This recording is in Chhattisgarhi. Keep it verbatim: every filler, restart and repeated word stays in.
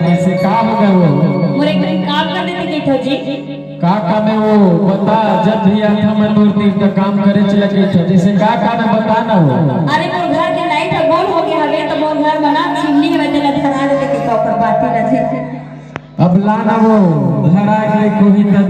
जइसे का हो गए वो? मोर एक ठन काम कर देते कहिथव जी। का काम हे वो? बता, जब भी आथव मैं तोर तीर त काम करे चला कहिथव। जइसे का काम हे, बता ना वो। अरे मोर घर के लाइट ह गोल हो गया हवे, त मोर घर म ना चिमनी हवे, तेला धरा देते कहिथव ओकर बाती ला जी। अब ला ना वो, धरा के कोही त